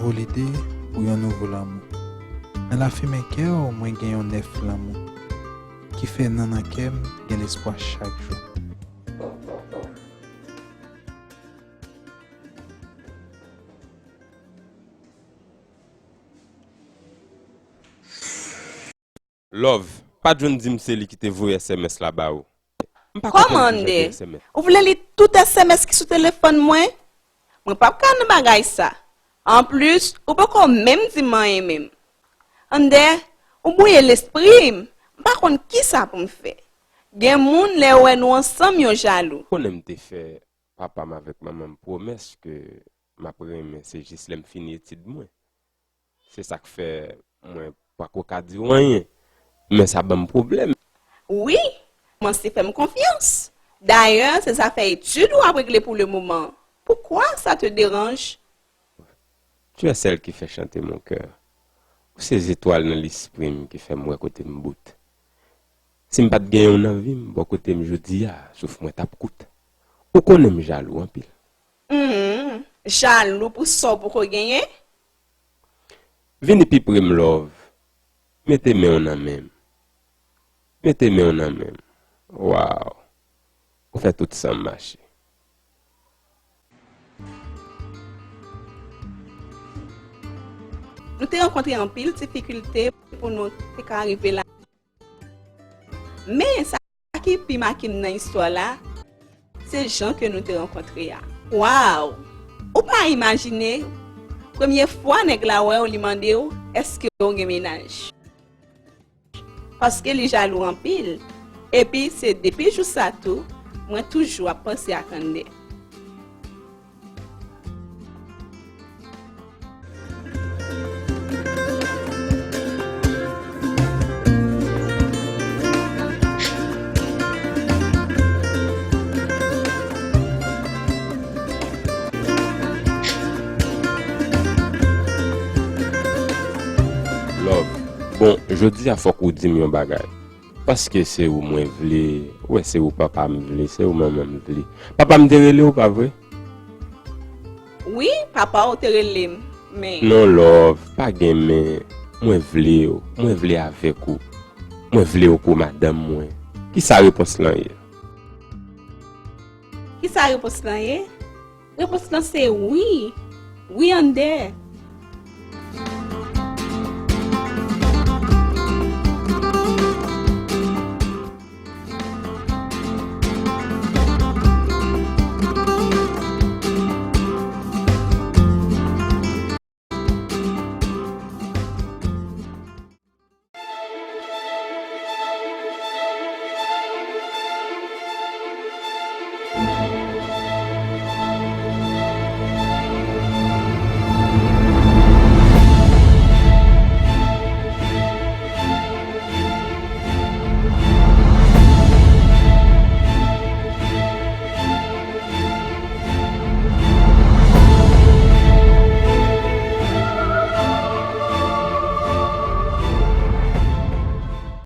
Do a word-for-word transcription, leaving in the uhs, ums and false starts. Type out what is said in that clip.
nouvo lide pou yon nouvo lanmou. Nan lafimen kè w, mwen gen yon nèf lanmou ki fè nan nan kè m gen lespwa chak jou. Love, pa t jwenn di m se li ki te voye S M S la ba ou. M pa konprann kijan gen S M S. Kòman, Ander? Ou vle li tout S M S ki sou telefòn mwen? Mwen p ap ka nan bagay sa. Anplis, ou poko menm di m anyen menm. Ander, ou bwouye lespri m. M pa konn kisa pou m fè. Gen moun, lè yo wè nou ansanm, yo jalou. Konnen m te fè papa m avèk manman m pwomès ke m ap renmen se jis lè m fini etid mwen. Se sa k fè mwen pako ka di w anyen. Men sa ban m pwoblèm. Wi, kòmanse fè m konfyans. Dayè, se zafè etid ou ap regle pou le moman. Pourquoi ça te dérange? Tu es celle qui fait chanter mon cœur. Ou se zetwal nan lespri m ki fè m wè kote m bout. Si m pa t genyen w nan vi m, bò kote m jodi a, souf mwen t ap kout. Ou konnen m jalou anpil. Hmm, jalou pou sa w poko genyen? Vini pi pre m, love. Mete men w nan men m. Mete men w nan men m. Waw. Ou fè tout san m mache. Nou te rankontre anpil difikilte pou nou te ka rive la. Men, sa ki pi make m nan istwa la, se jan ke nou te rankontre a. Waw! Ou pa imajine, premye fwa nèg la wè w, li mande w, èske w gen mennaj? Paske li jalou anpil. Epi, se depi jou sa tou, mwen toujou ap panse ak Ander. Love. Bon, jodi a fòk ou di m yon bagay. Paske se ou mwen vle, ou wè se ou papa m vle, se ou manman m vle. Papa m te rele w, pa vre? Wi, papa w te rele m, men. Non, love, pa gen men. Mwen vle w, mwen vle avèk ou. Mwen vle w pou madanm mwen. Kisa repons lan ye? Kisa repons lan ye? Repons lan se wi. Wi, Ander.